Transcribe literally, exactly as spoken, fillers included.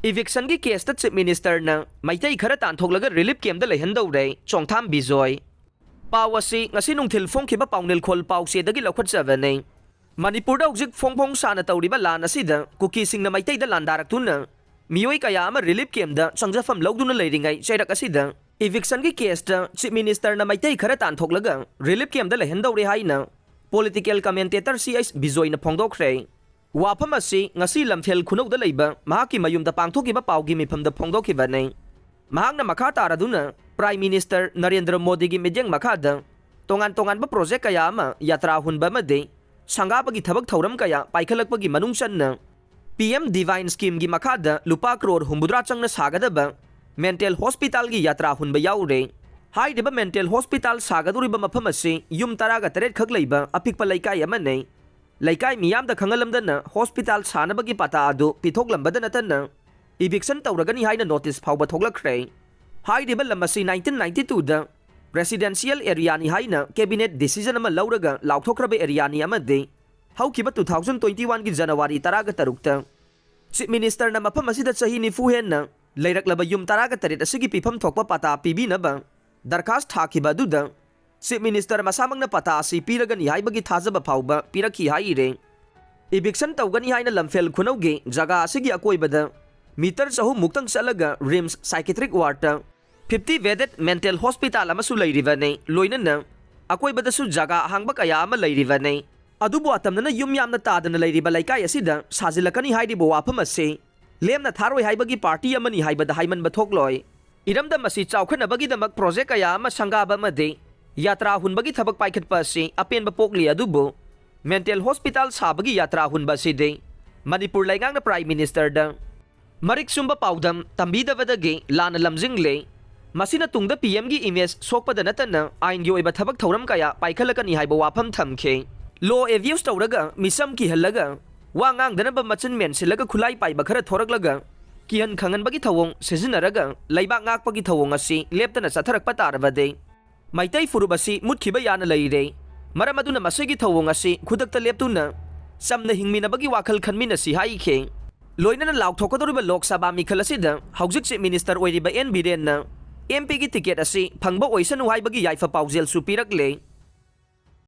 Evictionꯒꯤ caseꯇ Chief Ministerꯅ Meitei ꯈꯔ ꯇꯥꯟꯊꯣꯛꯂꯒ relief campꯇ ꯂꯩꯍꯟꯗꯧꯔꯦ, ꯆꯣꯡꯊꯥꯝ ꯕꯤꯖꯣꯏ꯫ ꯄꯥꯎ ꯑꯁꯤ ꯉꯁꯤ ꯅꯨꯡꯊꯤꯜ ꯐꯣꯡꯈꯤꯕ ꯄꯥꯎꯅꯦꯜꯈꯣꯜ ꯄꯥꯎꯆꯦꯗꯒꯤ ꯂꯧꯈꯠꯆꯕꯅꯤ꯫ ꯃꯅꯤꯄꯨꯔꯗ ꯍꯧꯖꯤꯛ ꯐꯣꯡ ꯐꯣꯡ ꯁꯥꯅ ꯇꯧꯔꯤꯕ ꯂꯥꯟ ꯑꯁꯤꯗ ꯀꯨꯀꯤꯁꯤꯡꯅ ꯃꯩꯇꯩꯗ ꯂꯥꯟꯗꯥꯔꯛꯇꯨꯅ ꯃꯤꯑꯣꯏ ꯀꯌꯥ ꯑꯃ relief campꯇ ꯆꯪꯖꯐꯝ ꯂꯧꯗꯨꯅ ꯂꯩꯔꯤꯉꯩ ꯆꯩꯔꯛ ꯑꯁꯤꯗ evictionꯒꯤ caseꯇ Chief Ministerꯅ ꯃꯩꯇꯩ ꯈꯔ ꯇꯥꯟꯊꯣꯛꯂꯒ relief campꯇ ꯂꯩꯍꯟꯗꯧꯔꯦ ꯍꯥꯏꯅ political commentator ꯁꯤ ꯑꯩꯆ ꯕꯤꯖꯣꯏꯅ ꯐꯣꯡꯗꯣꯛꯈ꯭ꯔꯦ꯫ ꯋꯥꯐꯝ ꯑꯁꯤ ꯉꯁꯤ ꯂꯝꯐꯦꯜ ꯈꯨꯅꯧꯗ ꯂꯩꯕ ꯃꯍꯥꯛꯀꯤ ꯃꯌꯨꯝꯗ ꯄꯥꯡꯊꯣꯛꯈꯤꯕ ꯄꯥꯎꯒꯤ ꯃꯤꯐꯝꯗ ꯐꯣꯡꯗꯣꯛꯈꯤꯕꯅꯤ꯫ ꯃꯍꯥꯛꯅ ꯃꯈꯥ ꯇꯥꯔꯗꯨꯅ Prime Minister ꯅꯔꯦꯟꯗ꯭ꯔ ꯃꯣꯗꯤꯒꯤ ꯃꯤꯠꯌꯦꯡ ꯃꯈꯥꯗ ꯇꯣꯉꯥꯟ ꯇꯣꯉꯥꯟꯕ project ꯀꯌꯥ ꯑꯃ ꯌꯥꯇ꯭ꯔꯥ ꯍꯨꯟꯕ ꯑꯃꯗꯤ ꯁꯪꯒꯥꯕꯒꯤ ꯊꯕꯛ ꯊꯧꯔꯝ ꯀꯌꯥ ꯄꯥꯏꯈꯠꯂꯛꯄꯒꯤ ꯃꯅꯨꯡ ꯆꯟꯅ P M Divine Schemeꯒꯤ ꯃꯈꯥꯗ ꯂꯨꯄꯥ ꯀ꯭ꯔꯣꯔ ꯍꯨꯝꯐꯨꯇꯔꯥ ꯆꯪꯅ ꯁꯥꯒꯗꯕ mental hospitalꯒꯤ ꯌꯥꯇ꯭ꯔꯥ ꯍꯨꯟꯕ ꯌꯥꯎꯔꯦ꯫ ꯍꯥꯏꯔꯤꯕ mental hospital ꯁꯥꯒꯗꯧꯔꯤꯕ ꯃꯐꯝ ꯑꯁꯤ ꯌꯨꯝ ꯇꯔꯥꯒ ꯇꯔꯦꯠ ꯈꯛ ꯂꯩꯕ ꯑꯄꯤꯛꯄ ꯂꯩꯀꯥꯏ ꯑꯃꯅꯤ꯫ ꯂꯩꯀꯥꯏ ꯃꯤꯌꯥꯝꯗ ꯈꯪꯍꯜꯂꯝꯗꯅ hospital ꯁꯥꯅꯕꯒꯤ ꯄꯇꯥ ꯑꯗꯨ ꯄꯤꯊꯣꯛꯂꯝꯕꯗ ꯅꯠꯇꯅ eviction ꯇꯧꯔꯒꯅꯤ ꯍꯥꯏꯅ notice ꯐꯥꯎꯕ ꯊꯣꯛꯂꯛꯈ꯭ꯔꯦ꯫ ꯍꯥꯏꯔꯤꯕ ꯂꯝ ꯑꯁꯤ nineteen ninety twoꯗ residential areaꯅꯤ ꯍꯥꯏꯅ cabinet decision ꯑꯃ ꯂꯧꯔꯒ ꯂꯥꯎꯊꯣꯛꯈ꯭ꯔꯕ areaꯅꯤ ꯑꯃꯗꯤ ꯍꯧꯈꯤꯕ two thousand twenty oneꯒꯤ January ꯇꯔꯥꯒ ꯇꯔꯨꯛꯇ Chief Ministerꯅ ꯃꯐꯝ ꯑꯁꯤꯗ ꯆꯍꯤ ꯅꯤꯐꯨ ꯍꯦꯟꯅ ꯂꯩꯔꯛꯂꯕ ꯌꯨꯝ ꯇꯔꯥꯒ ꯇꯔꯦꯠ ꯑꯁꯤꯒꯤ ꯄꯤꯐꯝ ꯊꯣꯛꯄ ꯄꯇꯥ ꯄꯤꯕꯤꯅꯕ ꯗꯔꯈꯥꯁ ꯊꯥꯈꯤꯕ ꯑꯗꯨꯗ Chief Minister ꯃꯁꯥꯃꯛꯅ ꯄꯇꯥ ꯑꯁꯤ ꯄꯤꯔꯒꯅꯤ ꯍꯥꯏꯕꯒꯤ ꯊꯥꯖꯕ ꯐꯥꯎꯕ ꯄꯤꯔꯛꯈꯤ ꯍꯥꯏꯔꯦ꯫ Eviction ꯇꯧꯒꯅꯤ ꯍꯥꯏꯅ ꯂꯝꯐꯦꯜ ꯈꯨꯅꯧꯒꯤ ꯖꯒꯥ ꯑꯁꯤꯒꯤ ꯑꯀꯣꯏꯕꯗ meter ꯆꯍꯨꯝ ꯃꯨꯛꯇꯪ ꯆꯠꯂꯒ RIMS psychiatric wardꯇ fifty bedded mental hospital ꯑꯃꯁꯨ ꯂꯩꯔꯤꯕꯅꯤ꯫ ꯂꯣꯏꯅꯅ ꯑꯀꯣꯏꯕꯗꯁꯨ ꯖꯒꯥ ꯑꯍꯥꯡꯕ ꯀꯌꯥ ꯑꯃ ꯂꯩꯔꯤꯕꯅꯤ꯫ ꯑꯗꯨꯕꯨ ꯑꯇꯝꯅꯅ ꯌꯨꯝ ꯌꯥꯝꯅ ꯇꯥꯗꯅ ꯂꯩꯔꯤꯕ ꯂꯩꯀꯥꯏ ꯑꯁꯤꯗ ꯁꯥꯖꯤꯜꯂꯛꯀꯅꯤ ꯍꯥꯏꯔꯤꯕ ꯋꯥꯐꯝ ꯑꯁꯤ ꯂꯦꯝꯅ ꯊꯥꯔꯣꯏ ꯍꯥꯏꯕꯒꯤ party ꯑꯃꯅꯤ ꯍꯥꯏꯕꯗ ꯍꯥꯏꯃꯟꯕ ꯊꯣꯛꯂꯣꯏ꯫ ꯏꯔꯝꯗꯝ ꯑꯁꯤ ꯆꯥꯎꯈꯠꯅꯕꯒꯤꯗꯃꯛ project ꯀꯌꯥ ꯑꯃ ꯁꯪꯒꯥꯕ ꯑꯃꯗꯤ ꯌꯥꯇ꯭ꯔꯥ ꯍꯨꯟꯕꯒꯤ ꯊꯕꯛ ꯄꯥꯏꯈꯠꯄ ꯑꯁꯤ ꯑꯄꯦꯟꯕ ꯄꯣꯛꯂꯤ, ꯑꯗꯨꯕꯨ mental hospital ꯁꯥꯕꯒꯤ ꯌꯥꯇ꯭ꯔꯥ ꯍꯨꯟꯕ ꯑꯁꯤꯗꯤ ꯃꯅꯤꯄꯨꯔ ꯂꯩꯉꯥꯛꯅ Prime Ministerꯗ ꯃꯔꯤꯛ ꯆꯨꯝꯕ ꯄꯥꯎꯗꯝ ꯇꯝꯕꯤꯗꯕꯗꯒꯤ ꯂꯥꯟꯅ ꯂꯝꯖꯤꯡꯂꯦ꯫ ꯃꯁꯤꯅ ꯇꯨꯡꯗ P Mꯒꯤ image ꯁꯣꯛꯄꯗ ꯅꯠꯇꯅ ꯑꯥꯏꯟꯒꯤ ꯑꯣꯏꯕ ꯊꯕꯛ ꯊꯧꯔꯝ ꯀꯌꯥ ꯄꯥꯏꯈꯠꯂꯛꯀꯅꯤ ꯍꯥꯏꯕ ꯋꯥꯐꯝ ꯊꯝꯈꯤ꯫ Law abuse ꯇꯧꯔꯒ, ꯃꯤꯆꯝ ꯀꯤꯍꯜꯂꯒ, ꯋꯥ ꯉꯥꯡꯗꯅꯕ ꯃꯆꯤꯟ ꯃꯦꯟꯁꯤꯜꯂꯒ ꯈꯨꯠꯂꯥꯏ ꯄꯥꯏꯕ ꯈꯔ ꯊꯣꯔꯛꯂꯒ ꯀꯤꯍꯟ ꯈꯪꯍꯟꯕꯒꯤ ꯊꯧꯑꯣꯡ ꯁꯤꯖꯤꯟꯅꯔꯒ ꯂꯩꯕꯥꯛ ꯉꯥꯛꯄꯒꯤ ꯊꯧꯑꯣꯡ ꯑꯁꯤ ꯂꯦꯞꯇꯅ ꯆꯠꯊꯔꯛꯄ ꯇꯥꯔꯕꯗꯤ ꯃꯩꯇꯩ ꯐꯨꯔꯨꯞ ꯑꯁꯤ ꯃꯨꯠꯈꯤꯕ ꯌꯥꯅ ꯂꯩꯔꯦ꯫ ꯃꯔꯝ ꯑꯗꯨꯅ ꯃꯁꯤꯒꯤ ꯊꯧꯑꯣꯡ ꯑꯁꯤ ꯈꯨꯗꯛꯇ ꯂꯦꯞꯇꯨꯅ ꯆꯝꯅ ꯍꯤꯡꯃꯤꯟꯅꯕꯒꯤ ꯋꯥꯈꯜ ꯈꯟꯃꯤꯟꯅꯁꯤ ꯍꯥꯏꯈꯤ꯫ ꯂꯣꯏꯅꯅ ꯂꯥꯎꯊꯣꯛꯀꯗꯧꯔꯤꯕ ꯂꯣꯛ ꯁꯚꯥ ꯃꯤꯈꯜ ꯑꯁꯤꯗ ꯍꯧꯖꯤꯛ ꯆꯤꯐ ꯃꯤꯅꯤꯁꯇꯔ ꯑꯣꯏꯔꯤꯕ ꯑꯦꯟ ꯕꯤꯔꯦꯟꯅ ꯑꯦꯝ ꯄꯤꯒꯤ ꯇꯤꯀꯦꯠ ꯑꯁꯤ ꯐꯪꯕ ꯑꯣꯏꯁꯅꯨ ꯍꯥꯏꯕꯒꯤ ꯌꯥꯏꯐ ꯄꯥꯎꯖꯦꯜꯁꯨ ꯄꯤꯔꯛꯂꯦ꯫